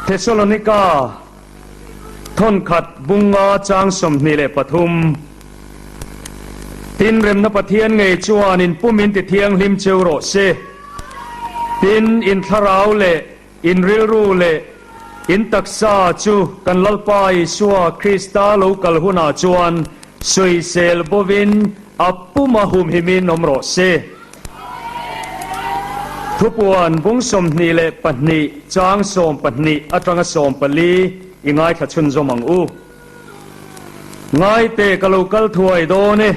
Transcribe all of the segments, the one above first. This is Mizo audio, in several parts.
Thesalonika thawnkhat bunga chang 23. Tin remna Pathian ngei chuan in pumin ti thianghlim cheu rawh se. Tin in thlarau leh in rilru leh in taksa chu kan Lalpa Isua Krista lo kal hunah chuan sawisel bovin a puma humhimin awm rawh se. Thupuan bung 22 chang 12 atanga 14 i ngaithla chhunzawm ang u. Ngaite ka lo kal thuai dawn e.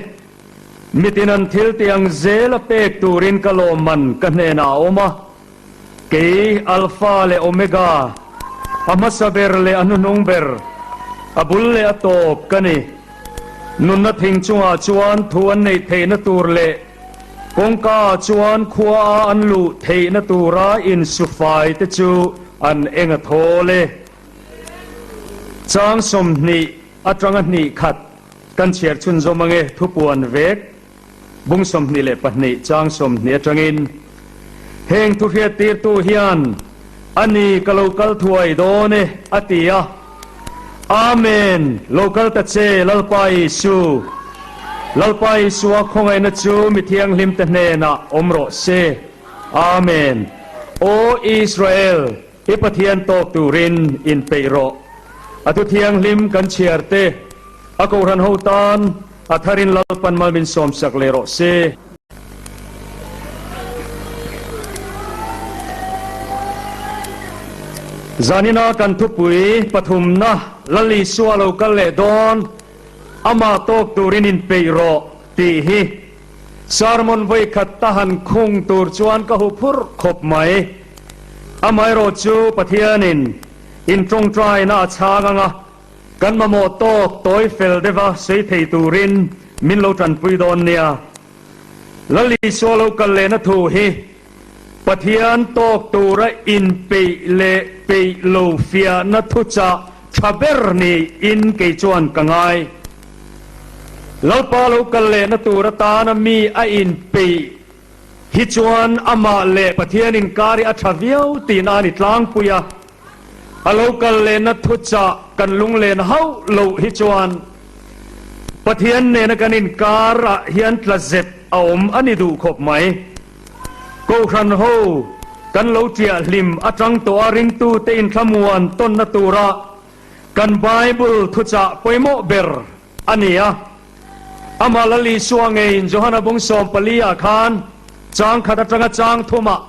Mitin an thil ti ang zel a pek turin ka lawmman ka hnenah a awm a. Kei Alpha leh Omega, a hmasa ber leh a hnuhnung ber, a bul leh a tawp ka ni. Nunna thing chungah chuan thu an neih theihna tur leh kawngka ah chuan khua a an luh theihna tura insufai te chu an eng a thawl e. Chang 20 atanga hnih khat kan chhiar chhunzawm ange thupuan vek bung 22 chang 20 atangin heng thu hriat tirtu hian ani ka lo kal thuai dawn e a ti a. Amen! Lo kal ta che Lalpa Isu. Lalpa Isua khawngaihna chu mi thianghlim te hnenah awm rawh se. Amen! Aw Israel, i Pathian tawk turin inpeih rawh. A thu thianghlim kan chhiar te, a kohhran ho tan a tharin Lalpan mal min sawmsak leh rawh se. Zanina kan thupui pathumna Lal Isua lo kal leh dawn, amah tawk turin inpeih rawh tih hi sermon vawi khat ta han khung tur chuan ka hu phur khawp mai. Amaherawh chu Pathianin in tawngtaina a chhang anga kan mamawh tawk tawi fel deuha sawi thei turin min lo tanpui dawn nia. Lal Isua lo kal lehna thu hi Pathian tawk tura inpeih leh peih lo fiahna thuchah tha ber niin kei chuan ka ngai. Lalpa lo kal lehna tur atana mi a inpeih hi chuan amah leh Pathian inkar hi a tha viau tihna a ni tlangpui a. A lo kal lehna thuchah kan lunglen hauh loh hi chuan Pathian nena kan inkar ah hian tla zep a awm a ni duh khawp mai. Kohhran ho kan lo ṭiah hlim aṭang tawh a ringtute inthlamuan tawnna tura kan Bible thuchah pawimawh ber a ni a. Amah Lal Isua ngeiin Johana bung 14 ah khan chang khat aṭanga chang thumah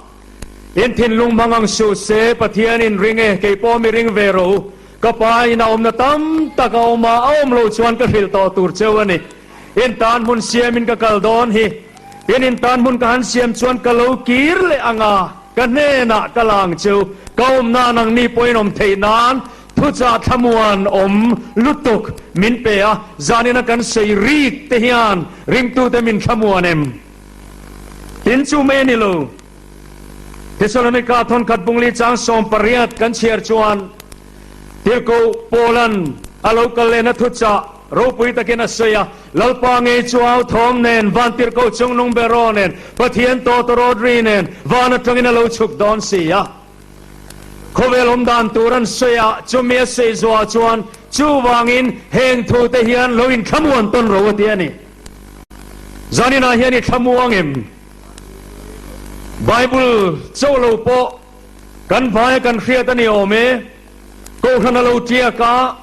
In thinlung hmang ang suh se, Pathian in ring e, kei pawh mi ring ve rawh u. Ka pa in a awmna tam tak a awm a, a awm loh chuan ka hrilh tawh tur cheu a ni. In tan hmun siamin ka kal dawn hi. Tin in tan hmun ka han siam chuan ka lo kir leh ang a, ka hnenah ka la ang cheu. Ka awmna nang ni pawhin awm theih nan thuchah thlamuan awm lutuk min pe a, zanina kan sawi rik te hian ringtute min thlamuan em? Tin chu mai a ni lo. Thesalonika thawnkhat bungli chang 18 kan chhiar chuan Tirhkoh Paulan a lo kal lehna thuchah ropui takin a sawi a, Lalpa ngei chu au thawm nen, van tirhkoh chungnung beraw nen, Pathian tawtawrawt ri nen, van atangin a lo chhuk dawn si a. Khawvel awm dan tur an sawi a, chumi a sawi zuah chuan chuvangin heng thute hian lo inthlamuan tawn ro a ti a ni. Zaninah hian i thlamuang em? Bible chauh lo pawh kan vaia kan hriat a ni awm e. Kohhran a lo tiak a,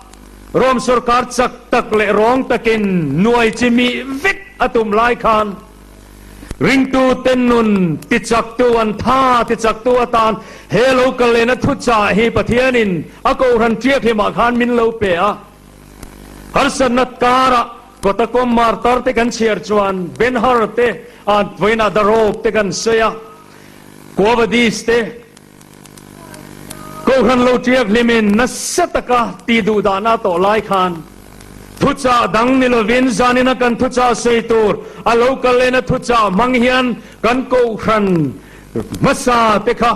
Rome sorkar chak tak leh rawng takin nuai chi mi vek a tum lai khan ringtu te nun tichaktu an tha tichaktu atan he lo kal lehna thuchah hi Pathianin a kohhran tiak hlimah khan min lo pe a. Harsatna karah Kawtakom martar te kan chhiar chuan Ben-Hur te a vawiinah The Robe te kan sawi a, Quo-Vadis te Kohhran lo tiak hlimin nasa taka tih duh dahna a tawh lai khan thuchah dang ni lovin zanina kan thuchah sawi tur a lo kal lehna thuchah hmang hian kan Kohhran hmasa te kha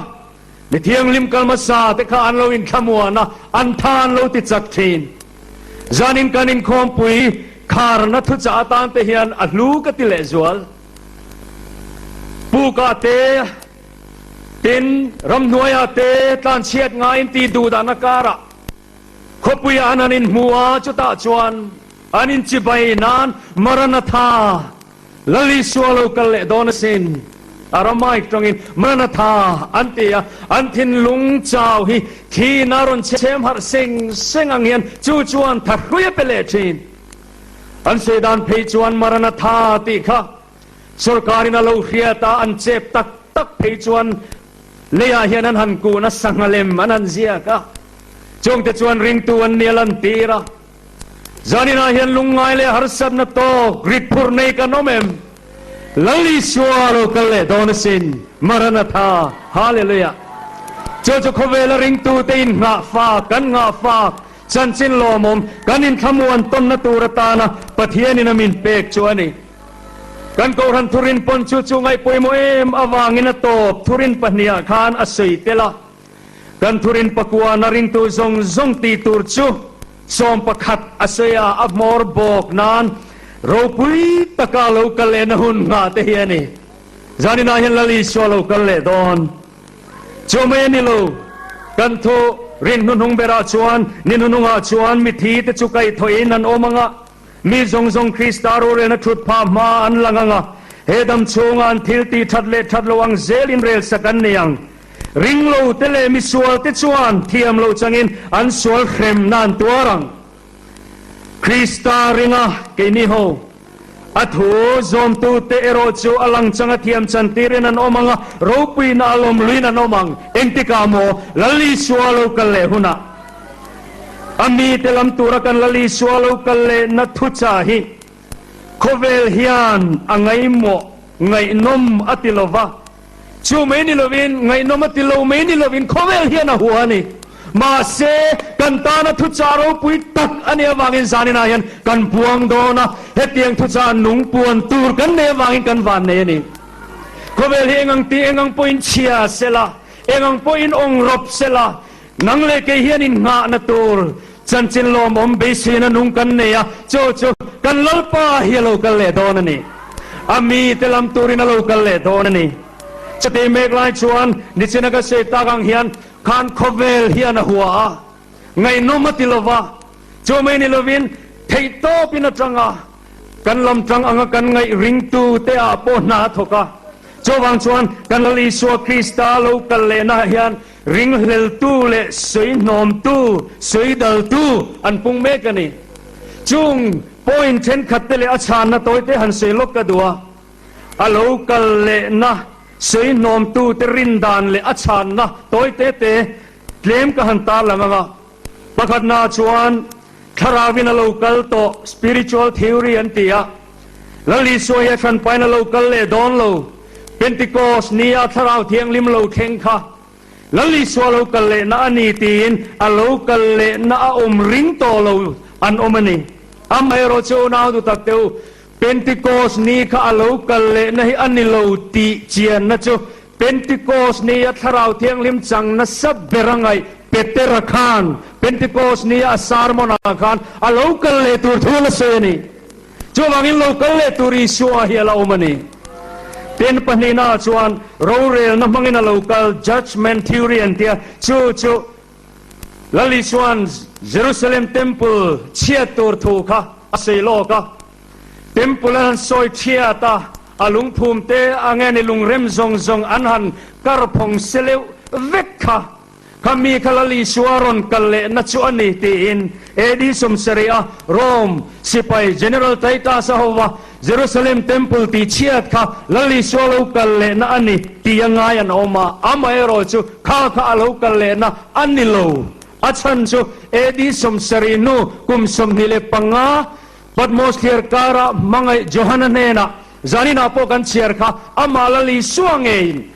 Mi thianghlim kal hmasa te kha an lo inthlamuan a, an tha an lo ti chak thin. Zanin kan inkhawmpui kharna thuchah atan te hian a hlu ka ti lehzual. Pukah te. Tin, ramhnuaiah te tlanchhiat ngaiin tih duh dahna karah khawpuiah an han inhmu a, chutah chuan an inchibai nan Maranatha, Lal Isua lo kal leh dawn asin, Aramaic tawngin Maranatha an ti a, an thinlung chau hi thihna rawn chhem harh seng seng ang hian chu chuan thahrui a pe leh thin. An sawi dan phei chuan Maranatha tih kha Sorkarin a lo hriat a, an chep tak tak phei chuan leiah hian an han kun a, sangha lem an han ziak a, chungte chuan ringtu an nia lantir a. Zaninah hian lungngai leh harsatna tawk rit phurh nei kan awm em? Lal Isua lo kal leh dawn asin, Maranatha, Hallelujah! Chu chu khawvela ringtute innghahfak, kan nghahfak, chanchin lawmawm, kan inthlamuan tawnna tur atana Pathianin a min pek chu a ni. Kan Kohhran thurin pawn chu chu ngaih pawimawh em avangin a tawp thurin pahnihah khan a sawi tel a. Kan thurin pakuana ringtu zawng zawng tih tur chu 11 a sawi a, a hmawr bawk nan ropui taka lo kal lehna hun nghah te hi a ni. Zaninah hian Lal Isua lo kal leh dawn. Chu mai a ni lo, kan thu rin hnuhnung berah chuan ni hnuhnungah chuan mithi te chu kaihthawhin an awm ang a, Mi zawng zawng Krista rorelna thut phah hma an lang ang a, he dam chhunga an thil tih that leh that lo ang zelin relsak an nei ang. Ringlo te leh misual te chuan thiam loh changin an sual hremna an tuar ang. Krista ringa keini ho, a thu zawmtute erawh chu a lang changa thiam chantirin an awm ang a, ropuina a lawmluin an awm ang. Engtikah maw Lal Isua lo kal leh hunah? A mite lam tura kan Lal Isua lo kal lehna thuchah hi khawvel hian a ngaihmawh, ngaihnawm a ti lo va. Chu mai ni lovin, ngaihnawm a ti lo mai ni lovin khawvel hian a hua a ni. Mahse, kan tana thuchah ropui tak a nih avangin zaninah hian kan puang dawn a, hetiang thuchah nung puan tur kan nei avangin kan vannei a ni. Khawvel hi engang ti engang pawhin chhia sela, engang pawhin awng rawp sela, Nang leh kei hian innghahna tur chanchin lawmawm beiseina nung kan nei a, chu chu kan Lalpa hi a lo kal leh dawn a ni. A mite lam turin a lo kal leh dawn a ni. Chutih mek lai chuan nichina ka sawi tak ang hian khan khawvel hian a hua a, ngaihnawm a ti lo va, chu mai ni lovin theihtawpin a tang a, Kan lam tang anga kan ngaih ringtu te ah pawh hna a thawk a. Chuvang chuan kan Lal Isua Krista lo kal lehna ah hian ringhleltu leh sawihnawmtu, sawidaltu an pung mek a ni. Chung point thenkhat te leh a chhanna tawi te han sawi lawk ka duh a. A lo kal lehna sawihnawmtu te rindan leh a chhanna tawi te te tlem ka han tarlang ang a. Pakhatna chuan Thlarauin a lo kal tawh, spiritual theory an ti a. Lal Isua hi a hranpain a lo kal leh dawn lo. Pentecost nia Thlarau Thianghlim lo thleng kha Lal Isua lo kal lehna a ni tiin a lo kal lehna a awm ring tawh lo an awm a ni. Amaherawh chu unau du tak teh u, Pentecost ni kha a lo kal lehna hi a ni lo tih chianna chu Pentecost nia Thlarau Thianghlim chang nasa ber a ngaih Petera khan Pentecost nia a sermon ah khan a lo kal leh tur thu a la sawi a ni. Chuvangin lo kal leh tur Isua hi a la awm a ni. Tin pahnihna ah chuan rorelna hmangin a lo kal, judgement theory an tia, chu chu Lal Isua'n Jerusalem Temple chhiat tur thu kha a sawi lawk a. Temple an han sawi thiat a, a lungphum te a nge ni lungrem zawng zawng an han kar phawng seleuh vek kha. Kha mi kha Lal Isua rawn kal lehna chu a ni tiin AD 70 a Rome sipai General Titus a hova Jerusalem Temple tih chhiat kha Lal Isua lo kal lehna a ni tih a ngai an awm a, amaherawh chu kha kha a lo kal lehna a ni lo. A chhan chu AD 70 hnu kum 25 Patmos thliar kara hmangaih Johana hnenah zaninah pawh kan chhiar kha amah Lal Isua ngeiin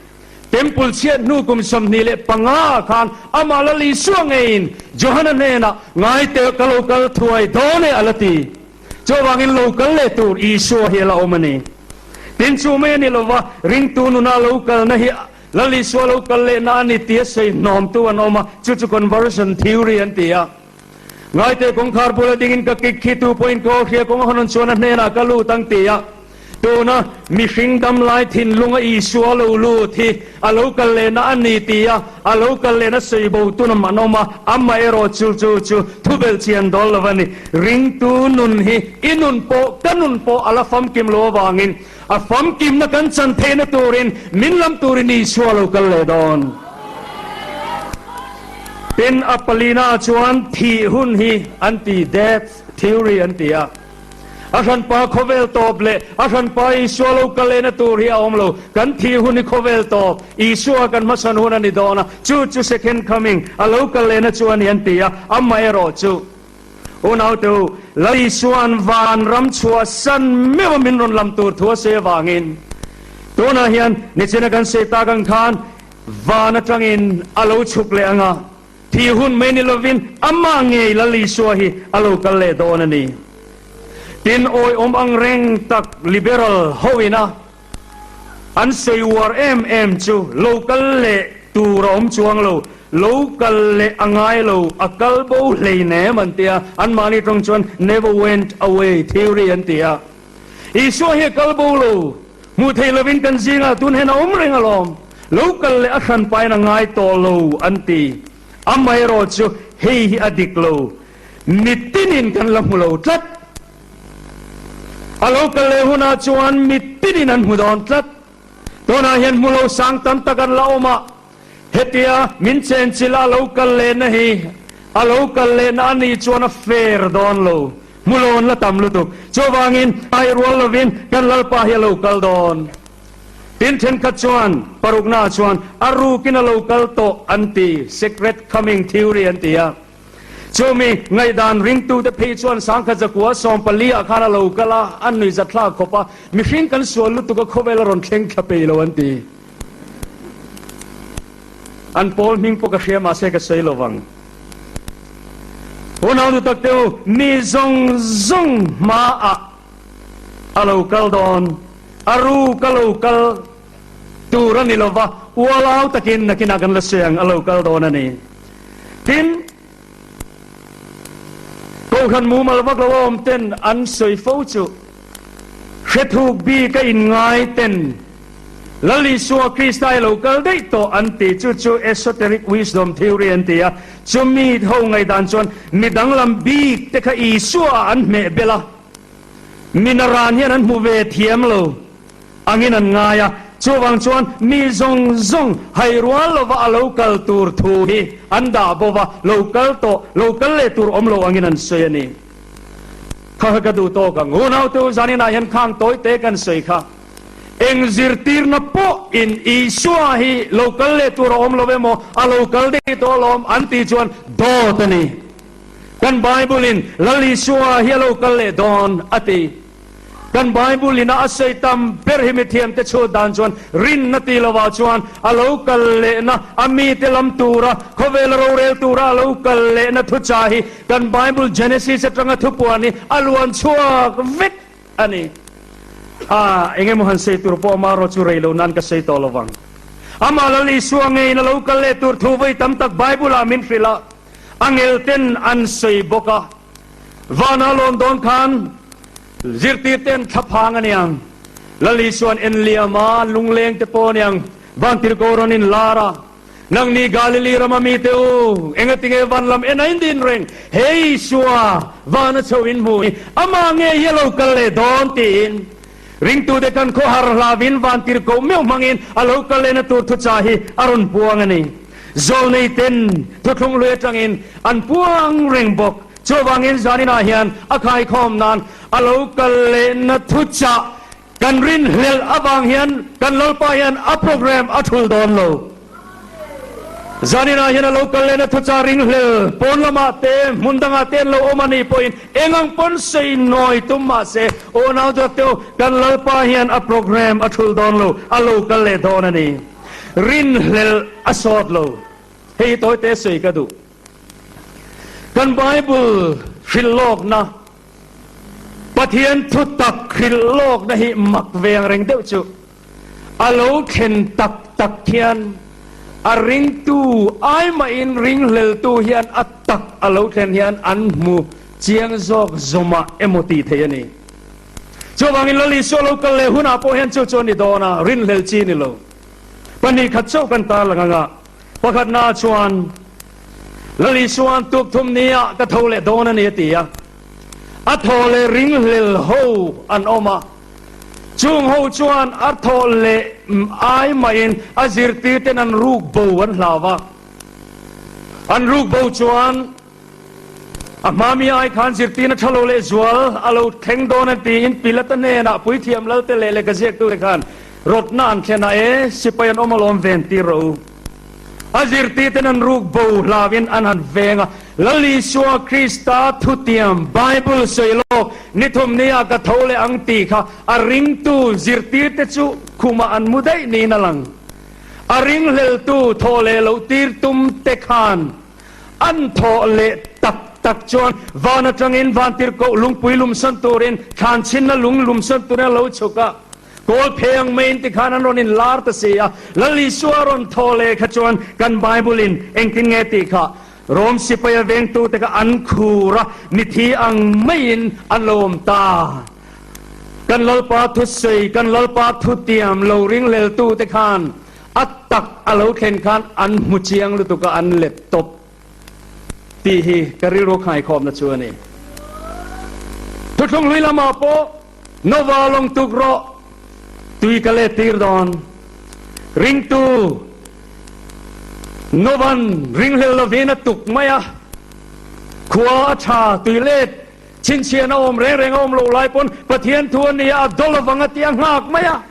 Temple chhiat hnu kum 25 ah khan amah Lal Isua ngeiin Johana hnenah ngai teh ka lo kal thuai dawn e a la ti. Chuvangin lo kal leh tur Isua hi a la awm a ni. Tin chu mai a ni lova ringtu nuna lo kalna hi Lal Isua lo kal lehna a ni tia sawi hnawmtu an awm a, chu chu conversion theory an ti a. Ngaite kawngkhar bula dingin ka kik khi tu pawhin ka aw hria kawng a hawn chuan a hnenah ka lut ang ti a. Tuna mihring damlai thinlunga Isua lo lut hi a lo kal lehna a ni ti a, a lo kal lehna sawi bo tunam an awm a, amaherawh chu chu chu thubelh chian dawl lo a ni. Ringtu nun hi i nun pawh ka nun pawh a la famkim lo avangin a famkimna kan chan theihna turin min lam turin Isua lo kal leh dawn. Tin, a palina chuan thih hun hi an ti, death theory an ti a. A hranpa khawvel tawp leh a hranpa Isua lo kal lehna tur hi a awm lo. Kan thih hun hi khawvel tawp, Isua kan hmasawn hun a ni dawn a, chu chu second coming, a lo kal lehna chu a ni an ti a, amaherawh chu unaute u, Lal Isua'n van ram chhuahsan meuh a min rawn lam tur thu a sawi avangin tunah hian nichina kan sawi tak ang khan van atangin a lo chhuk leh ang a. Thih hun mai ni lovin amah ngei Lal Isua hi a lo kal leh dawn a ni. Tin, awiawm ang reng tak liberal ho ina an sawi uar em em chu lo kal leh tur a awm chuang lo, lo kal leh a ngai lo, a kal bo hleinem an ti a, anmahni tawng chuan never went away theory an ti a. Isua hi a kal bo lo, hmuh theih lovin kan zingah tun hian a awm reng alawm. Lo kal leh a hran pain a ngai tawh lo an ti. Amaherawh chu hei hi a dik lo, mitinin kan la hmu lo tlat. A lo kal leh hunah chuan mitinin an hmu dawn tlat. Tunah hian hmu lo sang tam tak an la awm a, hetia min chenchilh a lo kal lehna hi a lo kal lehna a nih chuan a fair dawn lo. Hmu lo an la tam lutuk. Chuvangin ai rual lovin kan Lalpa hi a lo kal dawn. Tin thenkhat chuan paruknaah chuan a rukin a lo kal tawh an ti, secret coming theory an ti a. Chumi ngaihdan ringtute phei chuan sangkhat zakua 14 ah khan a lo kal a, an nuih zathlak khawp a, mihring kan sual lutuk a khawvel a rawn thleng thla pei lo an ti. An pawl hming pawh ka hria mahse ka sawi lo vang. Unau nu tak te u, mi zawng zawng hmaah a lo kal dawn, a ruk a lo kal tur a ni lo va, ualau takin nakinah kan la sawi ang, a lo kal dawn a ni. Tin, Kohhran mumal vak lo awm ten an sawi fo chu, Hrethuk bik a inngai ten Lal Isua Krista i lo kal daih tawh an ti, chu chu esoteric wisdom theory an ti a, chumi ho ngaihdan chuan mi danglam bik te kha Isua an hmeh bel a, mi naran hian an hmu ve thiam lo angin an ngai a, chuvang chuan mi zawng zawng hai rual lova a lo kal tur thu hi an dah bo va, lo kal tawh, lo kal leh tur awm lo angin an sawi a ni. Kha kha ka duh tawk ang. Unaute u zaninah hian khang tawi te kan sawi kha. Eng zirtirna pawh in Isua hi lo kal leh tur a awm lo emaw, a lo kal daih tawh alawm an tih chuan dawt a ni. Kan Bible in Lal Isua hi a lo kal leh dawn a ti. Kan Bible in a a sawi tam ber hi mithiamte chhut dan chuan rinna ti lovah chuan a lo kal lehna a mite lam tura khawvela rorel tura a lo kal lehna thuchah hi kan Bible Genesis atanga thupuan hi a luan chhuak vek a ni. A, eng emaw han sawi tur pawh ama erawh chu rei lo nan ka sawi tawh lo vang. Amah Lal Isua ngeiin a lo kal leh tur thu vawi tam tak Bible ah min hrilh a, a ngelten an sawi bawk a. Vana lawn dawn khan zirtirten thlaphang a niang, Lal Isua'n en liam a, lungleng te pawh a niang, Vantirhko rawn in lar a, Nangni Galili rama mite u, engatinge van lam en a in din reng? He Isua vana chho in hmu hi amah ngei hi a lo kal leh dawn tiin ringtute kan khawhar hlavin Vantirhko meuh hmangin a lo kal lehna tur thuchah hi a rawn puang a ni. Zawlnei ten thuthlung hlui atangin an puang reng bawk. Chuvangin zaninah hian a khaikhawm nan a lo kal lehna thuchah kan rinhlelh avang hian kan Lalpa hian a program a thul dawn lo. Zaninah hian a lo kal lehna thuchah ringhlel pawn lamah te hmun dangah te an lo awm a nih pawhin eng ang pawn sawi nawi tum mah se unau dawt te u kan Lalpa hian a program a thul dawn lo, a lo kal leh dawn a ni. Rinhlelh a sawt lo. Hei hi tawite sawi ka duh. Kan Bible hrilh lawkna, Pathian thutak hrilh lawkna hi mak ve ang reng deuh chu. A lo thlen tak tak hian a ringtu ai mahin ringhleltu hian a tak a lo thlen hian an hmu chiang zawk zawmah emaw tih theih a ni. Chuvangin Lal Isua lo kal leh hunah pawh hian chu chu a ni dawn a, rinhlelh chi ni lo. Pahnihkhat chauh kan tarlang anga pakhatnaah chuan Lal Isua'n tukthum nia ka tho leh dawn a ni a ti a. A thaw leh ringhlel ho an awm a, chung ho chuan a thaw leh ai maiin a zirtirten an ruk bo an hlau a. An ruk bo chuan a hmami ai khan zirtirna tha lo leh zual a lo thleng dawn an tiin Pilata hnenah puithiam lalte leh lehkha ziaktute khan rawtna an thlen a, E, sipai an awm alawm ven tir rawh u. A zirtirten an ruk bo hlauin an han veng a, Lal Isua Krista thutiam, Bible sawi lawk, ni thum nia ka tho leh ang tih kha a ringtu zirtirte chu khumah an mu daih niin a lang. A ringhleltu thawh leh loh tir tum te khan an thawh leh tak tak chuan van atangin vantirhkoh lungpui lumsawn turin thlanchhinna lung lumsawn turin a lo chhuk a. Kawl phei ang maiin tikhan an rawn inlar ta si a, Lal Isua rawn thaw leh kha chuan kan Bible in engtin nge tih kha Rom sipaia vengtute kha an khur a, mithi ang maiin an lo awm ta. Kan Lalpa thusawi, kan Lalpa thutiam lo ringhleltute khan a tak a lo thlen khan an hmu chiang lutuk a, an let tawp tih hi ka rilru khaikhawmna chu a ni. Thuthlung hlui lamah pawh Nova lawng tuk rawh, tui ka let tir dawn. Ringtu Novan ringhlel lovin a tuk mai a, khua a tha, tui let chhinchhian a awm reng reng a awm loh lai pawn Pathian thu a ni a, a dawl avang a ti a nghak mai a.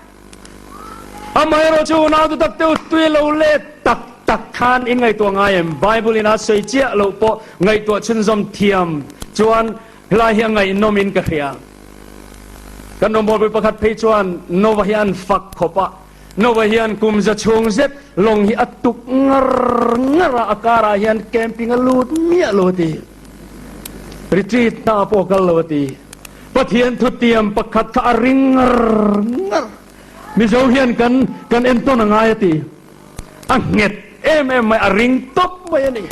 Amaherawh chu unau tu tak te tui lo let tak tak khan in ngaihtuah ngai em? Bible in a sawi chiah loh pawh ngaihtuah chhunzawm thiam chuan Helai hi a ngaihnawm in ka hria. Kan rawngbawlpui pakhat phei chuan Nova hi an fak khawp a. Nova hian kum za chhung zet lawng hi a tuk ngar ngar a, a karah hian camping a lut miah lo a ti. Retreat hna pawh a kal lo a ti. Pathian thutiam pakhat kha a ring ngar ngar. Mizo hian kan kan entawn a ngai a ti. A nghet em em mai, a ring tawp mai a ni.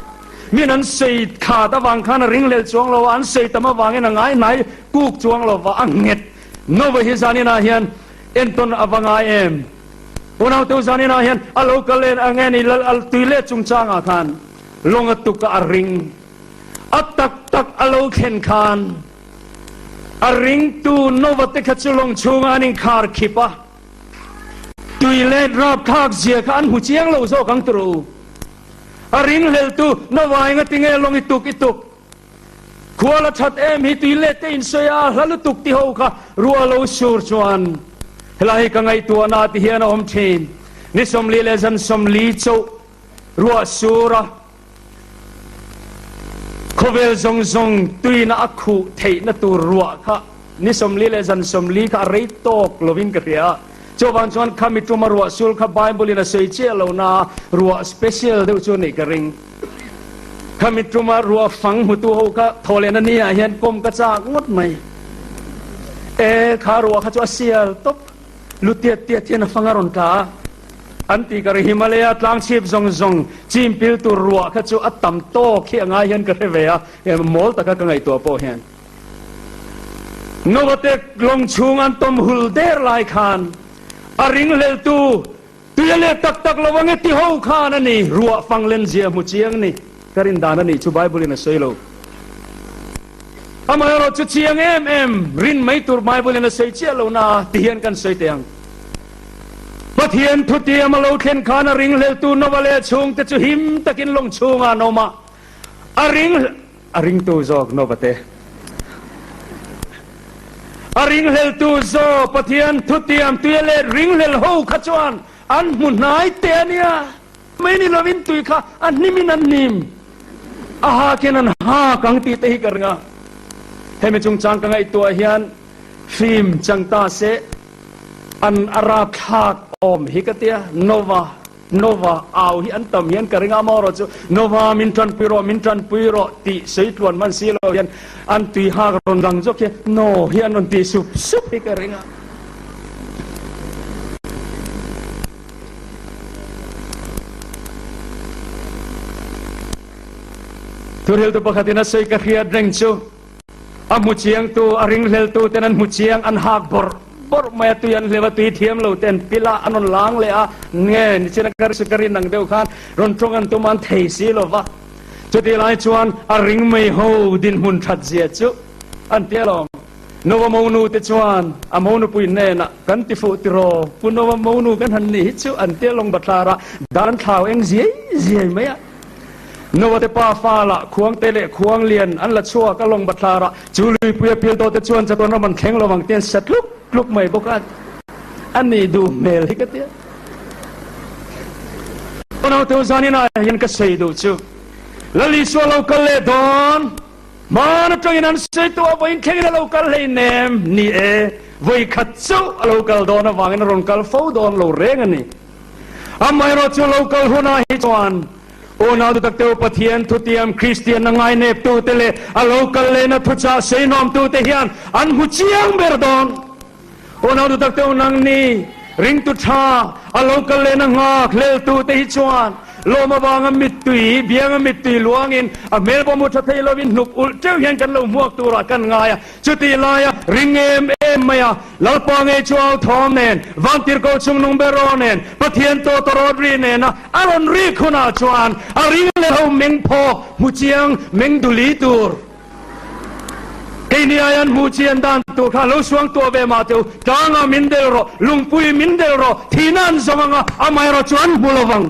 Min an sawi khat avang khan a ring lel chuang lo a, an sawi tam avangin a ngai hnai kuk chuang lo va, a nghet. Nova hi zaninah hian entawn a va ngai em? Unauteu zaninah hian a lo kal en ang e ni, lal tui let chungchangah khan lawng a tuk a, a ring. A tak tak a lo thlen khan a ringtu Nova te kha chu lawng chhungah an inkhar khip a. Tui let rapthlak zia kha an hmu chiang lo zawk ang turu u. A ringhleltu na vai nga tinge lawng i tuk i tuk. Khual a that em hi tui let te in sawi a, a hla lutuk ti ho kha ruah lo sur chuan helai hi ka ngaihtuahna ti hian a awm thin. Ni 40 leh zan 40 chauh ruah sur a Khawvel zawng zawng tuina a khuh theihna tur ruah kha ni 40 leh zan 40 kha a rei tawk lovin ka hria a. Chuvang chuan khami tuma ruah sul kha Bible in a sawi chiah lo na ruah special deuh chu a nih ka ring. Khami tuma ruah fang hmutu ho kha thaw lehna ni ah hian kawm ka chak ngawt mai. E, kha ruah kha chu a sial tawp. Lu tiat tiat hian a fang a rawn tla a. An ti ka ri Himalaya tlang chhip zawng zawng chim pil tur ruah kha chu a tam tawk hi a ngai hian ka hre ve a, mawl taka ka ngaihtuah pawh hian. Novatek lawng chhung an tawm hul der lai khan a ringhleltu tui a let tak tak lo ange ti ho khan a ni ruah fang len zia hmu chiang ni ka rin dan a nih chu Bible in a sawi lo. Amaherawh chu chiang em em rin mai tur Bible in a sawi chiah lo na ti hian kan sawi teh ang. Pathian thutiam a lo thlen khan a ringhleltu Nova leh a chhungte chu him takin lawng chhungah an awm a, a ring a ringtu zawk Nova te. A ringhleltu zawk Pathian thutiam tuia let ringhlel ho kha chuan an hmu hnai teh a nia. Mai ni lovin tui kha a hnimin an hnim, a hakin an hak ang tih te hi ka ring a. Hemi chungchang ka ngaihtuah hian film chang ta se an a rapthlak awm hi ka tia. Nova, Nova au hi an tam hian ka ring a, amaherawh chu Nova min tanpui rawh, min tanpui rawh tih sawi tluan hman si lo hian an tui hak rawn lang zawk hian No hi an rawn tih sup sup hi ka ring a. Thuhriltu pakhatin a sawi ka hriat reng chu. A hmu chiangtu, a ringhleltu ten an hmu chiang, an hak bawrh bawrh mai a, tui an hleuh a, tui thiam lo te an pil a, an rawn lang leh a, nge nichina ka ri ka rin ang deuh khan rawn tawng an tum a, an thei si lo va. Chutih lai chuan a ring mai ho dinhmun that zia chu an ti alawm. Nova monu te chuan a monupui hnenah, Kan ti fuh tiraw, Pu Nova monu kan han nih hi chu an ti alawng bathlar a, dan an thlau eng ziai ziai mai a. Nova te pa fa lah khuangte leh khuang lian an la chhuak a lawng bathlar a, chu luipui a pil tawh te chuan chatuan ram an thleng lo ang ti an sa tluk tluk mai bawk a, a nih duh hmel hi ka ti a. Naute u zanin ah hian ka sawi duh chu Lal Isua lo kal leh dawn. Hmaan atangin an sawi tawh a, vawiin thlengin a lo kal hleinem. Ni e, vawi khat chauh a lo kal dawn avangin a rawn kal fo dawn lo reng a ni. Amaherawh chu lo kal hunah hi chuan unau duhtak teu Pathian thutiam Kristian a ngaineptute leh a lo kal lehna thuchah seinuamtute hian an hmu chiang ber dawn. Unau duhtak teu nangni ringtu tha a lo kal lehna nghak hleltute hi chuan lawm avanga mittui, bianga mittui luangin a hmel pawh mu tha thei lovin hnuk ulh teuh hian kan lo hmuak turah kan ngai a. Chutih laia ring em em mai a, Lalpa ngei chu au thawm nen, Vantirhkoh chungnung ber aw nen, Pathian tawtawrawt ri nena a rawn rik hunah chuan a ring leh ho meng phawk hmu chiang meng duli tur. Keini ai an hmuh chian dan tur kha lo suang tuah ve mah teh u, tlangah min del rawh, lungpui min del rawh, thihna an zawng ang a, amaherawh chu an hmu lo vang.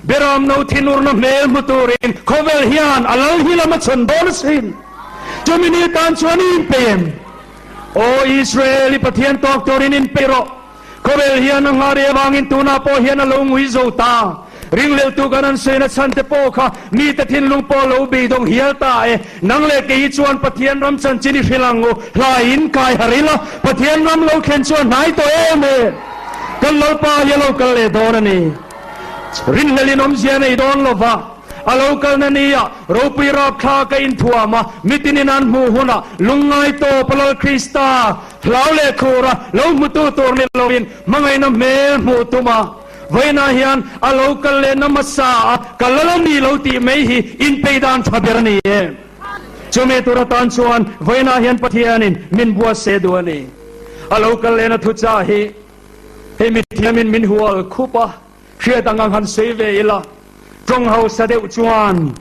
Beram no thinurna hmel hmu turin khawvel hian a lal hi lam a chhawn dawn asin. Chumi ni tan chuan i inpeih em? Aw Israel, i Pathian tawk turin inpeih rawh. Khawvel hian a nghah rih avangin tunah pawh hian a lo ngui zo ta. Ringleltu kan an sawi na chhan te pawh kha mite thinlung pawh a lo beidawng hial ta e. Nang leh kei hi chuan Pathian ram chanchin i hrilh ang u. Hlaiin kai harh ila, Pathian ram lo thlen chu a hnai tawh em e. Kan Lalpa hi a lo kal leh dawn a ni. Rinhlelin awmzia nei dawn lo va. A lo kalna nia ropui rapthla ka inthuam a, mitinin an hmuh hunah lungngai tawp a Lal Krista Hlau leh khura lo hmutu tur ni loin hmangaihna hmel hmuh tum a, vawiinah hian a lo kal lehna hmasa a ka lal a ni lo tih mai hi inpeih dan tha ber a ni e. Chumi tur atan chuan vawiinah hian Pathianin min buatse duh a ni. A lo kal lehna thuchah hi hei mithiamin min hual khup a, Hriat ang ang han sawi ve ila, tawng hausa deuh chuan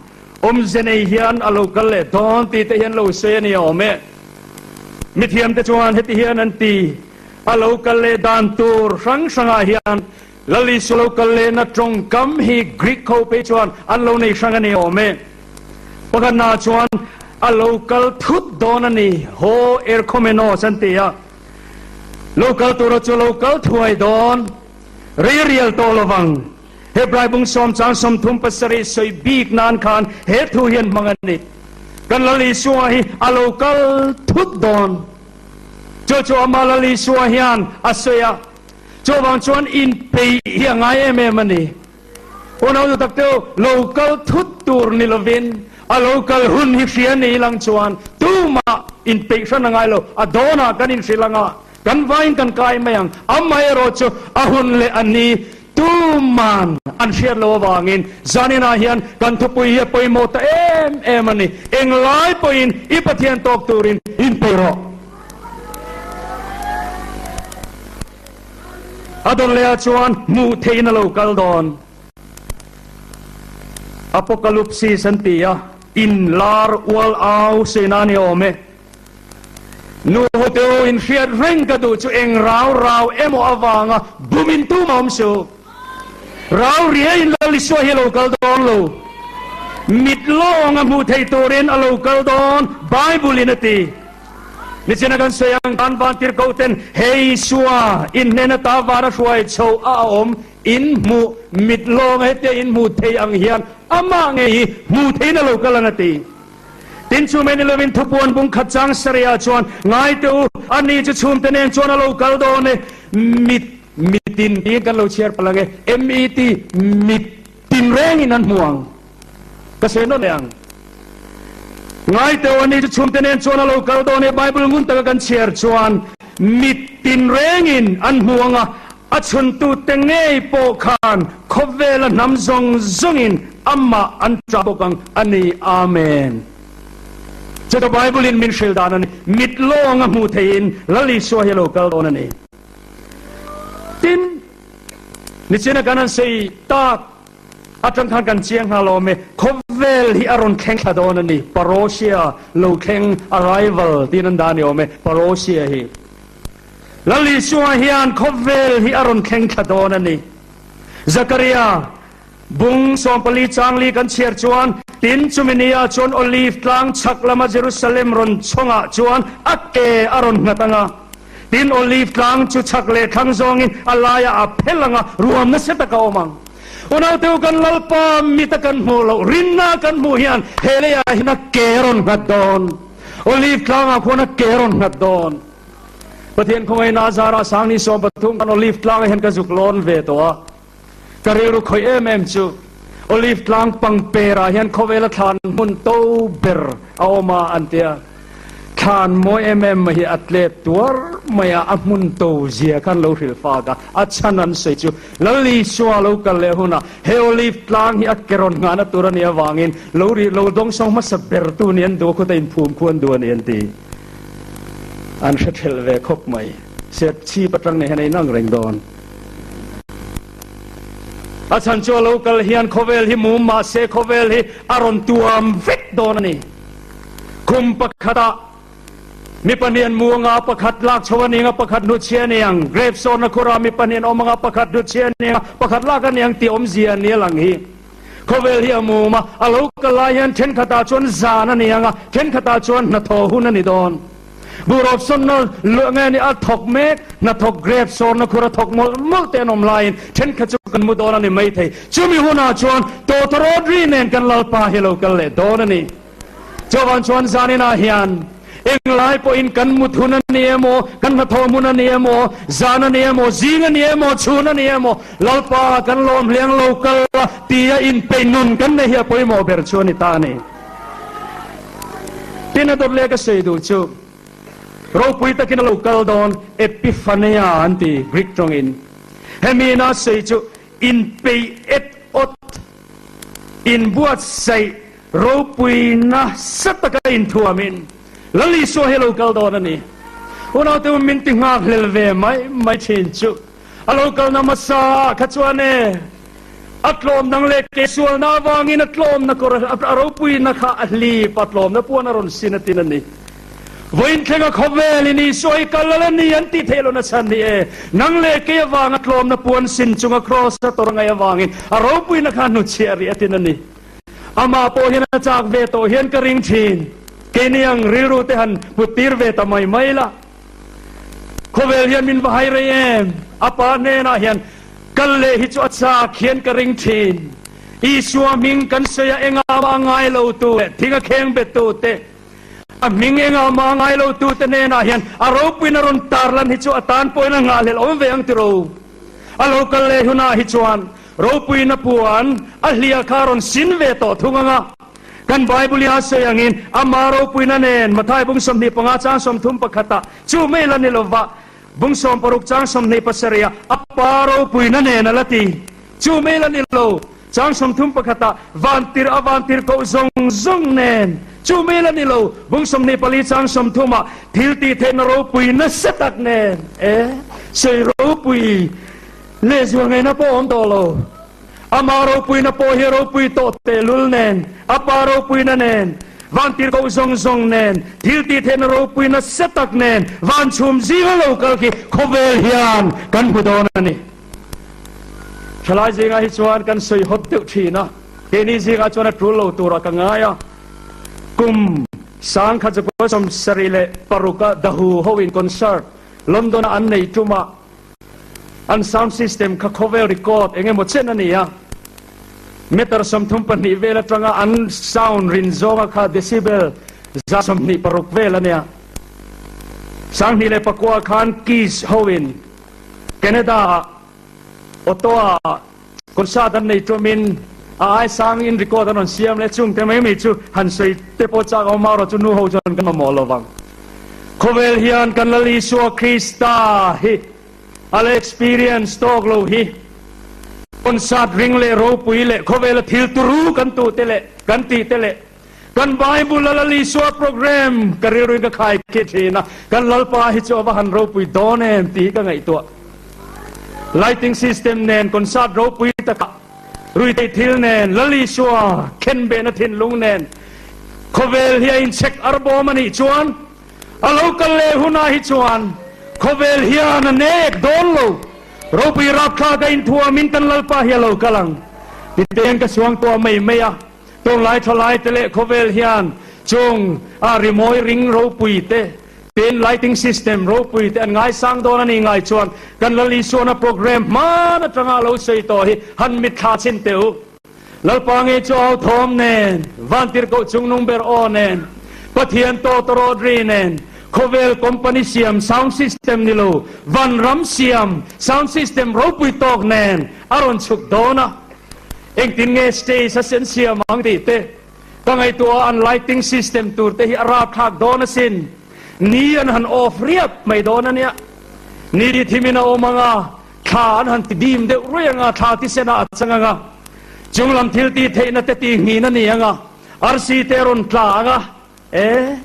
awmze nei hian a lo kal leh dawn tih te hian lo sawi a ni awm e. Mithiamte chuan heti hian an ti, A lo kal leh dan tur hrang hrangah hian Lal Isu lo kal lehna tawngkam hi Greek ho phei chuan an lo nei hrang a ni awm e. Pakhatnaah chuan a lo kal thut dawn a ni, ho erchomenos an ti a. Lo kal tura chu lo kal thuai dawn. Rei rial tawh lo vang. Hebrai bung sawm chang 37 sawi bik nan khan he thu hian hmang a ni. Kan Lal Isua hi a lo kal thut dawn. Chu chu ama Lal Isua hian a sawi a. Chuvang chuan inpeih hi a ngai em em a ni. Unau nu tak teu, lo kal thut tur ni lovin a lo kal hun hi hria ni lang chuan tumah inpeih hran a ngai lo. A dawnah kan inhrilh ang a. Kan vaiin kan kai mai ang. Amaherawh chu a hun leh a ni tuman an hriat loh avangin zaninah hian kan thupui hi a pawimawh ta em em a ni. Englai pawhin i Pathian tawk turin inpeih rawh. A dawn lehah chuan hmuh theihin a lo kal dawn. Apokalupsis an ti a, inlar ual au sawi nan i awm e. Nu hote u inhriat reng ka duh chu eng rau rau emaw avanga bumin tum a awm suh. Rau riaiin Lal Isua hi a lo kal dawn lo. Mit lawng a hmuh theih turin a lo kal dawn, Bible in a ti. Nichina kan sawi ang khan vantirhkoh ten he Isua in hnen ata vana hruai chho a a awm in hmuh mit lawng a hetia in hmuh theih ang hian amah ngei hi hmuh theihin a lo kal ang a ti. Tin chu mai ni lovin thupuan bung khat chang Saria chuan, Ngai teh u, ani chu chhumte nen chuan a lo kal dawn e, mit, mitin tiin kan lo chhiar palh ang e, MET, mit tin rengin an hmu ang. Ka sawi nawn leh ang. Ngai teh u, ani chu chhumte nen chuan a lo kal dawn e, Bible ngun taka kan chhiar chuan, mit tin rengin an hmu ang a, A chhuntute ngei pawh khan khawvela hnam zawng zawngin amah an ṭah bawk ang a ni. Amen. Chutah Bible-in min hrilh dan a ni. Mit lawnga hmuh theihin Lal Isua hi a lo kal dawn a ni. Tin, nichina kan han sawi tak atang khan kan chiang nghal awm e, khawvel hi a rawn thleng thla dawn a ni. Parousia lo thleng, arrival, tiin an dah a ni awm e, Parousia hi. Lal Isua hian khawvel hi a rawn thleng thla dawn a ni. Zakaria Bung 14 changli kan chhiar chuan, Tin, chumi nia chuan Olive tlang chhak lama Jerusalem rawn chhawngah chuan a ke a rawn nghat ang a. Tin, Olive tlang chu chhak leh thlang zawngin a laiah a phel ang a, ruam nasa tak a awm ang. Unauteu kan Lalpa mita kan hmuh loh rinna kan hmuh hian he leiah hian a ke a rawn nghat dawn. Olive tlangah khuan a ke a rawn nghat dawn. Pathian khawngaihna a zarah Sangni 13 kan Olive tlangah hian ka zuk lawn ve tawh a. Ka rilru khawih em em chu Olive tlang pangperah hian khawvela thlan hmun to ber a awm a an ti a. Thlan mawi em em mai hi a tlep tuar mai a, a hmun to zia khan lo hrilh fak a. A chhan an sawi chu Lal Isua lo kal leh hunah he Olive tlang hi a ke rawn nghahna tur a nih avangin lo ri lo dawngsawng hmasa bertu nih an duh a, khuta inphum khu an duh a ni an ti. An hre thelh ve khawp mai. Serchhip atang nen hian a inang reng dawn. A chhan chu a lo kal hian khawvel hi mum mah se khawvel hi a rawn tuam vek dawn a ni. Khum pakhatah mi pahnih an mu anga pakhat lak chho a ni anga pakhat hnuchhia a ni ang. Grape sawnna khurah mi pahnih an awm anga pakhat hnuchhia a ni anga pakhat lak a ni ang tih awmzia a ni a lang hi. Khawvel hi a mum a, a lo kal lai hian thenkhatah chuan zan a ni anga thenkhatah chuan hnathawh hun a ni dawn. Buh sawnna luah nge ni a thawk mek, hnathawk grape sawnna khur a thawk mawlh mawlh te an awm laiin thenkhat chu kan mu dawn a ni maithei. Chumi hunah chuan tawtawrawt ri nen kan Lalpa hi lo kal leh dawn a ni. Chuvang chuan zaninah hian englai pawhin kan mut hun a ni emaw, kan hnathawh hmun a ni emaw, zan a ni emaw, zing a ni emaw, chhun a ni emaw, Lalpa kan lawm hliang lo kal a tia inpeih nun kan nei hi a pawimawh ber chu a ni ta a ni. Tin a dawt leh ka sawi duh chu ropui takin a lo kal dawn Epiphaneia an ti Greek tawngin. Hemi ina sawi chu inpeih et awt, inbuatsaih ropui nasa taka inthuamin Lal Isua hi a lo kal dawn a ni. Unaute u min ti nghak hlel ve mai mai thin chu A lo kalna hmasa ah kha chuan e, a tlawm dang leh ke sualna avangin a tlawmna kawr a ropuina kha a hlip a, tlawmna puan a rawn sin a tin a ni. Vawiin thlenga khawvelin Isua hi kal a la ni an tih theih lohna chhan hi e, nang leh kei avanga tlawmna puan sin chunga kraws a tawrh ngaih avangin a ropuina kha hnuchhiah rih a tin a ni. Amah pawh hian a chak ve tawh hian ka ring thin. Keini ang rilru te han put tir ve ta mai mai la. Khawvel hian min va hai rei em? A pa hnenah hian kal leh hi chu a chak hian ka ring thin. Isua hming kan sawi a engah mah a ngai lo tu leh thing a kheng bet tu te, a hming engah mah a ngai lo tu te hnenah hian a ropuiin a rawn tarlan hi chu a tan pawhin a nghahhlelh awm ve ang tiro. A lo kal leh hunah hi chuan ropuiin a puan a hliah kha a rawn sin ve tawh thung ang a. Kan Bible i a sawi angin ama ropuina nen Mathai bung 25 chang 31 ah chu mai la ni lova bung 60 chang 27 ah a pa ropuina nen a la ti. Chu mai la ni lo chang 31 ah vantir a vantir koh zawng zawng nen chu mai la ni lo bung 24 chang 30 ah thil tih theihna ropui nasa tak nen e sawi ropui lehzual ngaihna pawh awm tawh lo. Ama ropuina pawh hi ropui tawh tehlul nen, a pa ropuina nen, vantirhkoh zawng zawng nen, thil tih theihna ropui nasa tak nen, van chhum zinga lo kal khi khawvel hian kan hmu dawn a ni. Thalai zingah hi chuan kan sawi hawt deuh thin a, keini zingah chuan a tul lo turah ka ngai a. Kum 1976 a The Who hoin concert London-a an nei tumah, An sound system kha khawvel record eng emaw chen a ni a, meter 32 vel atanga an sound rin zawnga kha decibel 126 vel a nia. 2009 khan Kiss hoin Canada-ah Ottawa-ah concert an nei tumin a ai sangin record an rawn siam leh chungte mai mai chu han sawi te pawh chak awm erawh chu nu ho chuan kan mamawh lo vang. Khawvel hian kan Lal Isua Krista hi a la experience tawk lo hi concert ring leh ropui leh khawvela thil turu kan tu te leh kan tih te leh. Kan Bible a Lal Isua program ka rilruin ka khai khi thin a, kan Lalpa hi chu a va han ropui dawn em tih hi ka ngaihtuah. Lighting system nen concert ropui takah ruihtheih thil nen Lal Isua khenbehna thinlung nen khawvel hi a inchhek arbawm a nih chuan a lo kal leh hunah hi chuan khawvel hian a nek dawn lo. Ropui rapthlak a inthuamin kan Lalpa hi a lo kal ang. Tite'n ka suangtuah mai mai a. Tunlai thalai te leh khawvel hian chung a rimawi ring ropui te, tin lighting system ropui te an ngaisang dawn a ni ngai chuan kan Lal Isuana program hman atanga lo sawi tawh hi han mitthla chhin teh u. Lalpa ngei chu au thawm nen, vantirhkoh chungnung ber aw nen, Pathian tawtawrawt ri nen, khawvel company siam sound system ni lo, vanram siam sound system ropui tawk nen a rawn chhuk dawn a. Engtin nge stage a sen siam ang tih te ka ngaihtuah a, an lighting system tur te hi a rapthlak dawn asin. Ni an han off riap mai dawn a nia. Ni ti thimin a awm ang a, thla an han ti dim deuh ruih ang a, thla ti senah a chang ang a, chunglam thil tih theihna te tih nghin a ni ang a, arsi te a rawn tla ang a, e,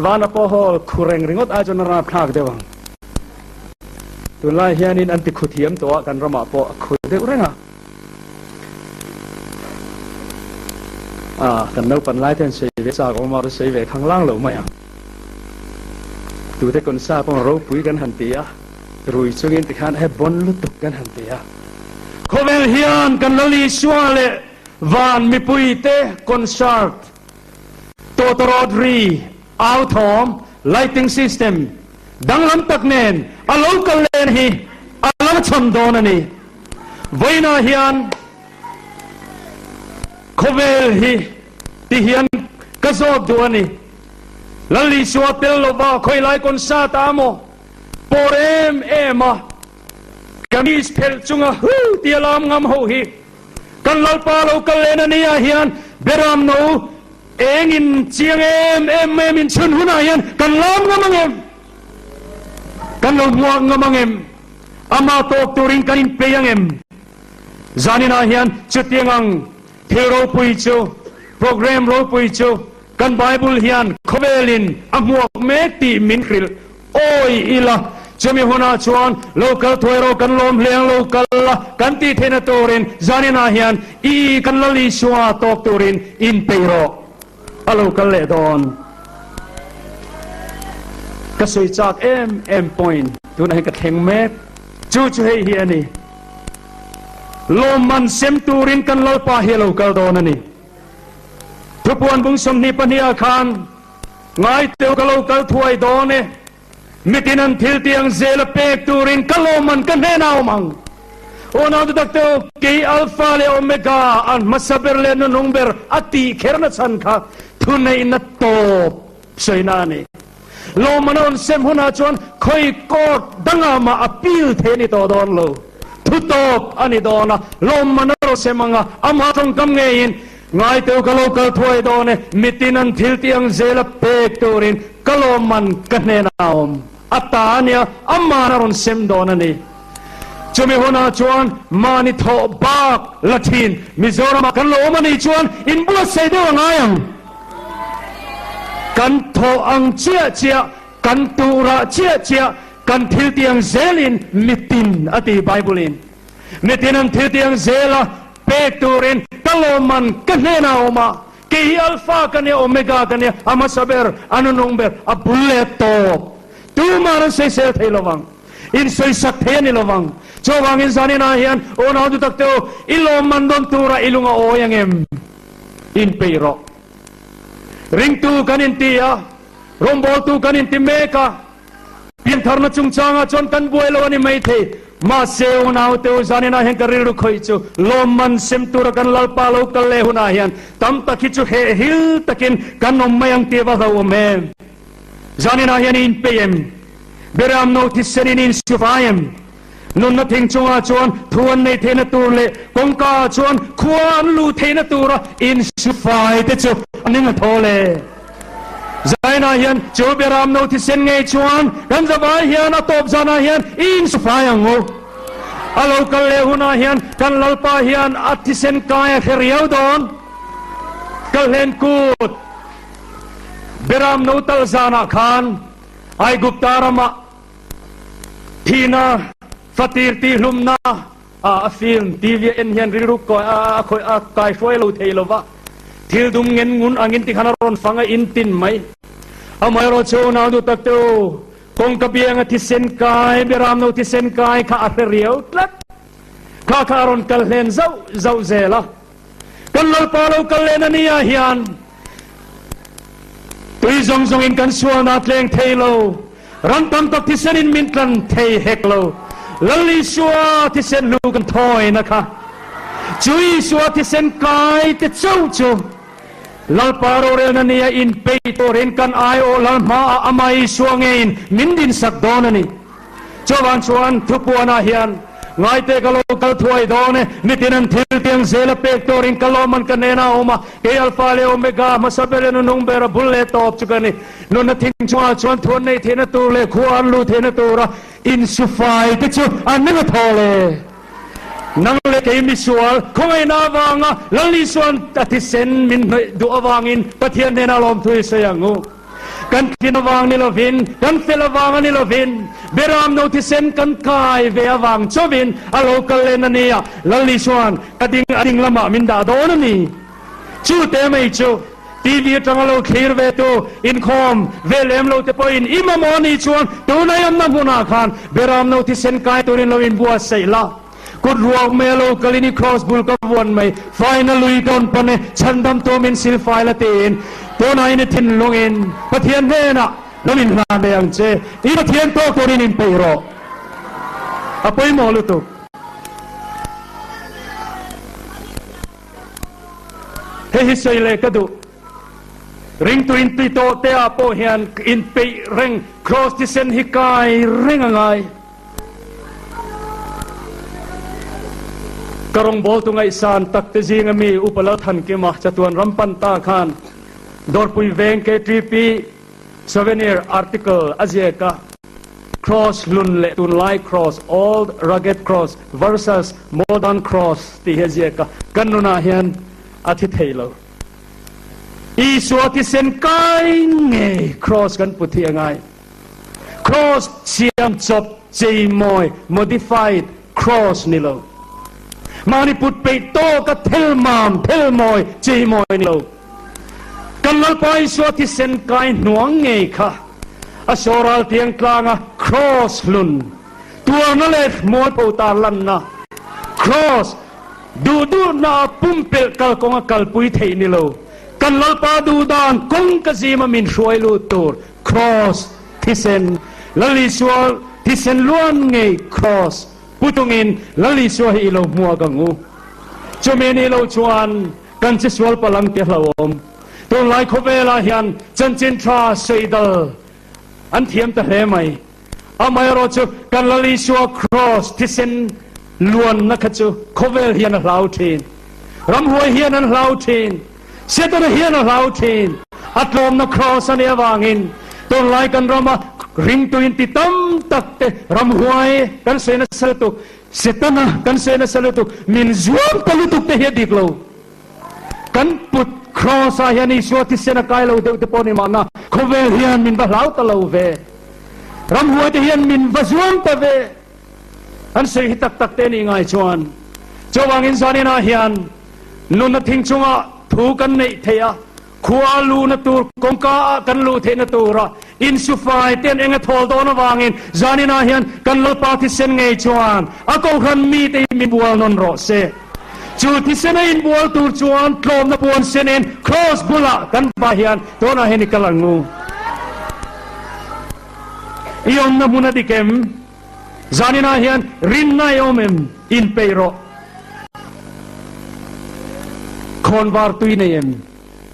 vana pawh haw khu reng ringawt ai chuan a rapthlak deuh ang. Tunlai hianin an ti khu thiam tawh a, kan ramah pawh a khu deuh reng a. A, kan naupan lai te an sawi ve chak awm a, rawn sawi ve khang lang lo mai ang. Tute kawn sa pawh ropui kan han ti a, rui chungin tikhan he bon lutuk kan han ti a. Khawvel hian kan Lal Isua leh van mipuite concert, tawtawrawt ri, au thawm, lighting system danglam tak nen a lo kal len hi a lo chhawn dawn a ni. Vawiinah hian khawvel hi ti hian ka zawt duh a ni. Lal Isua tel lova khawilai concert ah maw pawr em em a kamis phelh chunga hu tia lam ngam ho hi kan Lalpa lo kal len a nia hian Beram no engin chiang em em em in chhun hunah hian kan lam ngam ang em? Kan lo hmuak ngam ang em? Amah tawk turin kan inpei ang em? Zaninah hian chutiang ang thil ropui chu, program ropui chu kan Bible hian khawvelin a hmuak mek tih min hrilh awi ila. Chumi hunah chuan lo kal thuai rawh kan lawm hle ang lo kal la kan tih theihna turin zaninah hian i kan Lal Isua tawk turin inpei rawh. A lo kal leh dawn. Ka sawi chak em em point tunah hian ka thleng mek. Chu chu hei hi a ni. Lawmman sem turin kan Lalpa hi a lo kal dawn a ni. Thupuan bung 22 ah khan ngaiteu ka lo kal thuai dawn e. Mitin an thil tiang zel a pek turin ka lawmman ka hnenah awm ang. Unau te tak teu, kei Alpha leh Omega, an hmasa ber leh nunung ber a tih kherna chhan kha thuneihna tawp sawina a ni. Lawmman a rawn sem hunah chuan khawi court dangah mah appeal thei a ni tawh dawn lo. Thu tawp a ni dawn a, lawmman a rawn sem ang a, amah tawngkam ngeiin, Ngaiteu ka lo kal thuai dawn e, mitin an thil tih ang zel a pek turin ka lawmman ka hnenah a awm. A ta a nia, aman a rawn sem dawn a ni. Chumi hunah chuan mahni thawh bak la thin Mizoramah kan lo awm a nih chuan inbuatsaih deuh a ngai ang. Kan thawh ang chiah chiah, kan tuhrah chiah chiah, kan thil tih ang zelin mitin a ti Bible-in. Mitin an thil tiang zela pek turin ka lawmman ka hnenah a awm a, kei hi Alpha ka nia, Omega ka nia, a hmasa ber, a nunung ber, a bul leh a tawp. Tuman an sawisel thei lovang, insawisak thei a ni lovang. Chuvangin zaninah hian unau dutak te u, i lawmman dawn tura i lung a awi ang em? Inpeih rawh. Ringtu kan inti a, rawngbawltu kan inti mek a, Piantharna chungchangah chuan kan buai lo a ni maithei. Mahse, unaute u zaninah hian ka rilru khawih chu lawmman sem tura kan Lalpa lo kal leh hunah hian tam tak hi chu hehhil takin kan awm mai ang tih va hlauhawm em? Zaninah hian i inpeih em? Beram no thisenin i insufai em? Nunna thing chungah chuan thu an nei theihna tur leh kawngka ah chuan khua an luh theihna tura insufai te chu an eng a thaw le. Zainah hian chu Beram no thisen ngei chuan kan zavai hian a tawp zanah hian i insufai ang u. A lo kal leh hunah hian kan Lalpa hian a thisen kai a hre riau dawn. Kalhlen kut. Beram no tal zanah khan Aigupta ramah thihna, fatir tihhlumna a film TV a en hian rilru a khawih a kaihruai lo thei lo va, thil dum ngen ngun angin tikhan a rawn fang a intin mai. Amaherawh chu unau duh tak te u, kawngka bianga thisen kai, Beram no thisen kai kha a hre riau tlat. Kha kha a rawn kal hlen zauh zauh zel a. Kan Lalpa lo kal len a ni ah hian tui zawng zawng in kan sualna a tleng thei lo, ram tam tak thisen in min tlan thei hek lo. Lal Isua thisen hlu kan thawina kha chu Isua thisen kai te chauh chu Lalpa rorelna nia inpeih turin kan aiawh Lal hmaah amah Isua ngeiin min dinsak dawn a ni. Chuvang chuan thupuanah hian ngaite ka lo kal thuai dawn e, nitin an thil tiang zel a pek turin ka lawm an ka hnenah a awm a, kei Alpha leh Omega, hmasa ber leh nunung ber a bul leh tawp chu ka ni. Nunna thing chungah chuan thuan neih theihna tur leh khua an luh theihna tura insufai te chu an eng a thawl e. Nang leh kei misual khawngaihna avanga Lal Isua'n a thisen min hnawih duh avangin Pathian hnenah lawmthu i sawi ang u. Kan thin avang ni lovin, kan fel avang a ni lovin, Beram no thisen kan kai ve avang chauhin a lo kal len a ni a, Lal Isua'n ka ding a ding lamah min dah dawn a ni. Chu te mai chu TV atanga lo thlir ve tu, inkhawm ve lem lo te pawhin i mamawh a nih chuan tunai awmna hmunah khan Beram no thisen kai turin lo inbuatsaih la. Kut ruak mai a lo kalin i kraws bul ka vuan mai, faina lui dawn pawn e, chhandam tumin sil fai la tiin tunah in i thinlungin Pathian hnenah lo inhlan ve ang che, i Pathian tawk turin inpeih rawh. A pawimawh lutuk. Hei hi sawi leh ka duh. Ringtu inti tawh te ah pawh hian inpeih reng, kraws thisen hi kai reng a ngai. Ka rawngbawltu ngaihsan tak te zinga mi Upa Lalthankima chatuan ram pan ta khan Dawrpui Veng KTP Souvenir article a ziak a, Cross hlun leh tunlai cross, Old Rugged Cross versus Modern Cross tih hi a ziak a, kan nunah hian a thi thei lo. Isua thisen kai ngei cross kan put hi a ngai. Cross siam chawp cheimawi, modified cross, ni lo. Mahni put peih tawka thil mam, thil mawi, cheimawi ni lo. Kan Lalpa Isua thisen kai hnuang ngei kha a sawral tiang tlanga cross hlun, tuarna leh hmualpho tarlanna cross, duh duhna a pumpelh kalkawnga kalpui theih ni lo. Kan Lalpa duhdan kawng ka zima min hruai lut tur Kraws thisen, Lal Isua thisen luan ngei kraws pu tungin Lal Isua hi i lo hmuak ang u. Chumi ni lo chuan kan che sual palh ang ti a hlauhawm. Tunlai khawvelah hian chanchin tha sawi dal an thiam ta hle mai. Amaherawh chu kan Lal Isua kraws thisen luanna kha chu khawvel hian a hlau thin. Ramhuai hian an hlau thin. Setana hian a hlau thin. A tlawmna kraws a nih avangin tunlai kan rama ringtu inti tam tak te ramhuai kan sawi nasa lutuk, Setana kan sawi nasa lutuk, min zuam ta lutuk te hi a dik lo. Kan put kraws ah hian Isua thisen a kai lo deuh te pawh ni mahna khawvel hian min va hlau ta lo ve. Ramhuai te hian min va zuam ta ve. An sawi hi tak tak te nih ngai chuan chuvangin zaninah hian Nunna thing chungah thu kan neih theih a, khua luhna tur kawngka ah kan luh theihna tura insufai te an eng a thawl dawn avangin zaninah hian kan Lalpa thisen ngei chuan a kohhran mite hi min bual nawn rawh se. Chu thisen a inbual tur chuan tlawmna puan senin kraws bulah kan va hian tunah hian i kal ang u. I awmna hmun a dik em? Zaninah hian rinna i awm em? Inpeih rawh. Khawnvar tui nei em?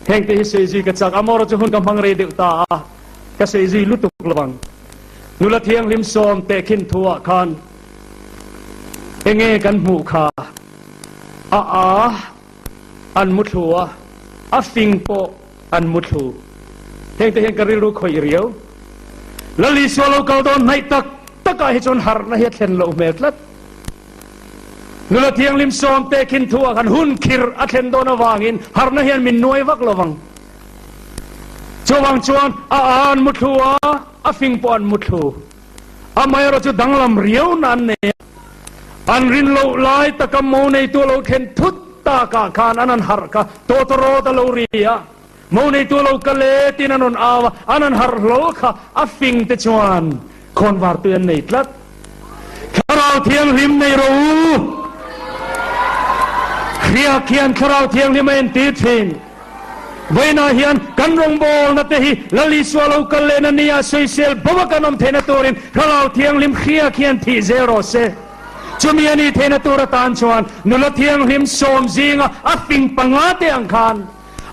Hengte hi sawi zui ka chak. Amawra chu hun ka hmang rei deuh ta a, ka sawi zui lutuk lo ang. Nula thianghlim sawm tehkhin thuah khan enge kan hmuh kha? A a an muthlu a, a fing pawh an muthlu. Hengte hian ka rilru khawih riau. Lal Isua lo kal dawn hnaih tak takah hi chuan harhna hi a thlen loh hmel tlat. Nula thianghlim sawmte khin thuah khan hun khirh a thlen dawn avangin harhna hian min nuai vak lo vang. Chuvang chuan a a an muthlu a, a fing pawh an muthlu. Amaherawh chu danglam riauna an nei a. An rin loh lai taka mo neitu a lo thlen thut takah khan an han harh kha tawtawrawt a lo ri a. Mo neitu a lo kal e tiin an rawn au a, an han harh hlawl kha a fing te chuan khawnvar tui an nei tlat. Thlarau Thianghlim nei rawh u! Hriak hian Thlarau Thianghlim a entir thin. Vawiinah hian kan rawngbawlna te hi Lal Isua lo kal lehna nia sawisel bo a kan awm theihna turin Thlarau Thianghlim hriak hian thih zel rawh se. Chumi a nih theihna tur atan chuan nula thianghlim sawm zinga a fing panga te ang khan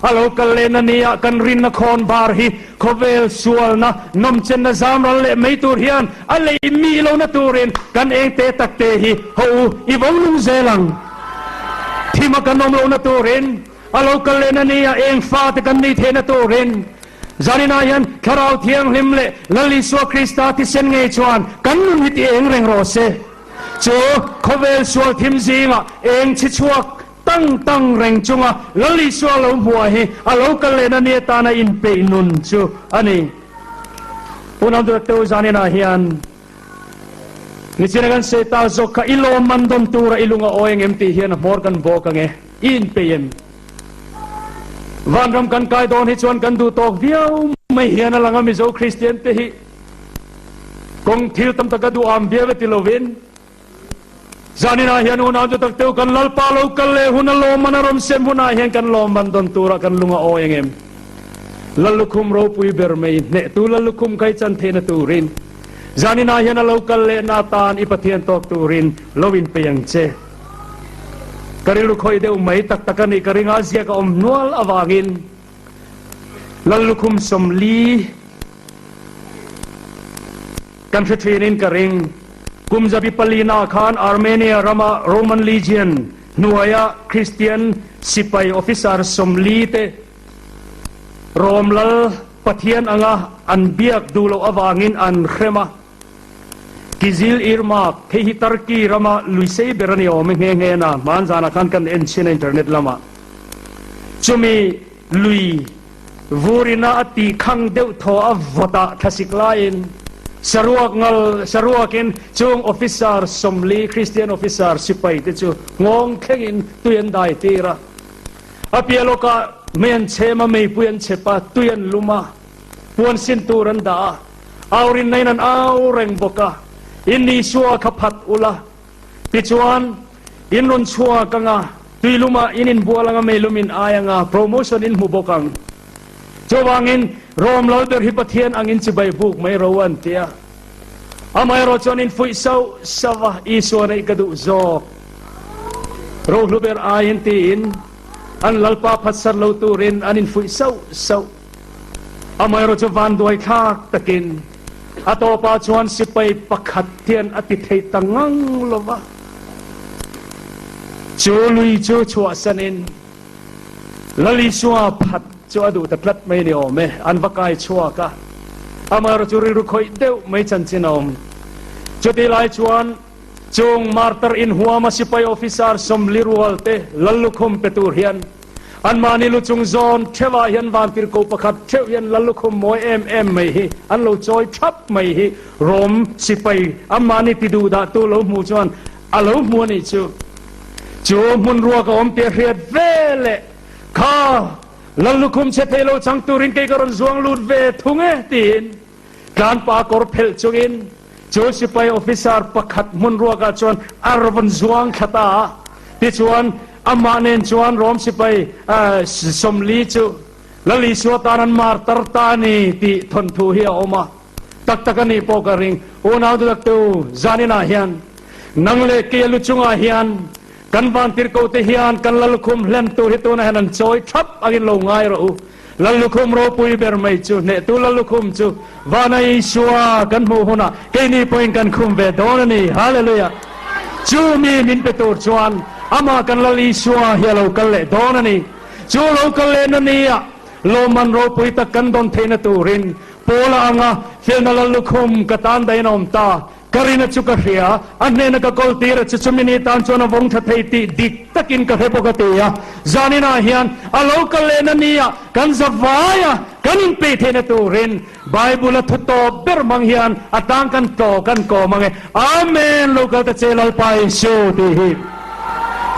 a lo kal lehna nia kan rinna khawn bar hi khawvel sualna nawmchenna zam ral leh mai tur hian a lei mih lohna turin kan eng te tak te hi ho u i vo lung zel ang. Thima kan awm lohna turin A lo kal lehna ni a eng fate kan nih theihna turin zaninah hian Thlarau Thianghlim leh Lal Isua Krista thisen ngei chuan kan nun hi ti eng reng rawh se. Chu khawvel sual thim zingah eng chhi chhuak tang tang reng chunga Lal Isua lo hmuah hi a lo kal lehna ni atana inpeih nun chu a ni. Unau Duhtu zaninah hian Nichina kan sawi ta zawk kha i lawmman dawn tura i lung a awi angem tih hian a hmawr kan bawk ang e, i inpeih em? Vanram kan kai dawn hi chuan kan duh tawk viau mai hian a lang a, Mizo Kristian te hi kawng thil tam taka duh am viau e ti lovin zaninah hian unau chu tak teuh kan Lalpa lo kal leh hun a lawmman a rawn sem hunah hian kan lawmman dawn tura kan lung a awi angem? Lallukhum ropui ber mai hnehtu Lallukhum kai chan theihna turin Zaninah hian a lo kal lehna atan i Pathian tawk turin lo inpei ang che. Ka rilru khawih deuh mai tak tak a nih ka ring a, ziak a awm hnual avangin Lallukhum 40 kan hre thinin ka ring. Kum zabi palina khan Armenia rama Roman Legion hnuaia Kristian sipai officer 40 te Rom lal Pathian anga an biak duh loh avangin an hrem a. Kizil Irmak, hei hi Turkey rama lui sei ber a ni awm e nghe nghe na, hman zanah khan kan en chhin a internet lamah. Chumi lui vurina a tih khang deuh thaw a vawtah thlasik laiin saruak ngal saruakin chung officer 40 Christian officer sipai te chu nghawng thlengin tui an dai tir a. A piah lawkah mei an chhem a, meipui an chep a, tui an lum a, puan sin tur an dah a, au rinna-in an au reng bawk a, In Isua kha phat ula, tichuan in rawn chhuak ang a, tui lumah in inbual ang a, mei lum in ai ang a, promotion in hmu bawk ang. Chuvangin Rom Lalber hi Pathian angin chibai buk mai ro an ti a. Amaherawh chuan in fuih sauh sauh a, Isua neih ka duh zawk. Rohlu ber aiin tiin an Lalpa phatsar lo turin an infuih sauh sauh. Amaherawh chu vanduai thlak takin a tawpah chuan sipai pakhat hian a ti thei ta ngang lo va. Chu lui chu chhuahsanin Lal Isua phat chu a duh ta tlat mai ni awm e, an va kai chhuak a. Amaherawh chu rilru khawih deuh mai chanchin a awm. Chutih lai chuan Chung martar inhuama sipai officer 40 rual te Lal lukhum pe tur hian anmahni lu chung zawn theuhah hian vantirhkoh pakhat theuh hian Lal lukhum mawi em em mai hi an lo chawi thap mai hi Rom sipai anmahni ti duh dah tu lo hmu chuan a lo hmu a nih chu. Chu hmun ruak a awm tih a hriat ve leh kha Lal lukhum chhe thei lo chang turin kei ka rawn zuang lut ve thung e tiin Tlanpa kawr phelh chungin chu sipai officer pakhat hmun ruakah chuan a rawn zuang thla ta a. Tichuan, amah nen chuan Rom sipai 40 chu Lal Isua tan an martar ta a ni tih thawnthu hi a awm a. Tak tak a nih pawh ka ring. Unau duhtaktu, zaninah hian nang leh kei a lu chungah hian kan vantirhkohte hian kan Lallukhum hlen tur hi tunah hian an chawi thap angin lo ngai rawh u. Lallukhum ropui ber mai chu hnehtu Lallukhum chu vana Isua kan hmuh hunah keini pawhin kan khum ve dawn a ni. Hallelujah! Chu mi min pe tur chuan amah kan Lal Isua hi a lo kal leh dawn a ni. Chu lo kal lehna nia lawmman ropui tak kan dawn theihna turin Paula anga felna Lallukhum ka tan dahin a awm ta. Ka rina chu ka hria, a hnena ka kawl tir a chu chumi ni tan chuan a vawng tha thei tih dik takin ka hre bawk a ti a. Zaninah hian a lo kal lehna nia kan za vai a. Kan inpeih theihna turin Bible-a thu tawp ber hmang hian a tang kan tlaw kan kawm ang e. Amen! Lo kal ta che Lalpa Isu tih hi.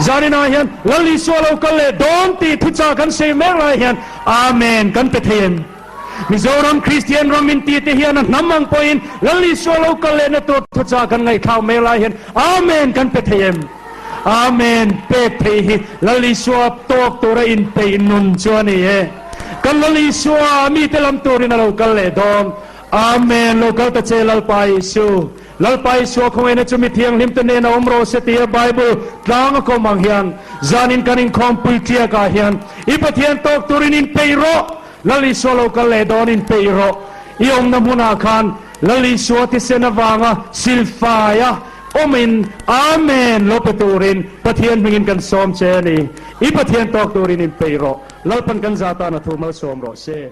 Zaninah hian Lal Isua lo kal leh dawn tih thuchah kan sawi mek lai hian Amen kan pe thei em? Mizoram Kristian ram inti te hian a hnam ang pawhin Lal Isua lo kal lehna tur thuchah kan ngaihthlak mek lai hian Amen kan pe thei em? Amen pek theih hi Lal Isua tawk tura inpeih nun chu a ni e. Kan Lal Isua mite lam turin a lo kal leh dawn. Amen lo kal ta che Lalpa Isu. Lalpa Isua khawngaihna chu mi thianghlimte nen a awm rawh se tia Bible tlang a kawm ang hian zanin kan inkhawmpui tiakah hian i Pathian tawk turin inpeih rawh. Lal Isua lo kal leh dawn inpeih rawh. I awmna hmunah khan Lal Isua thisen avanga silfaia awmin Amen lo pe turin Pathian hmingin kan sawm che a ni. I Pathian tawk turin inpeih rawh. Lalpan kan za tan a thu malsawm rawh se.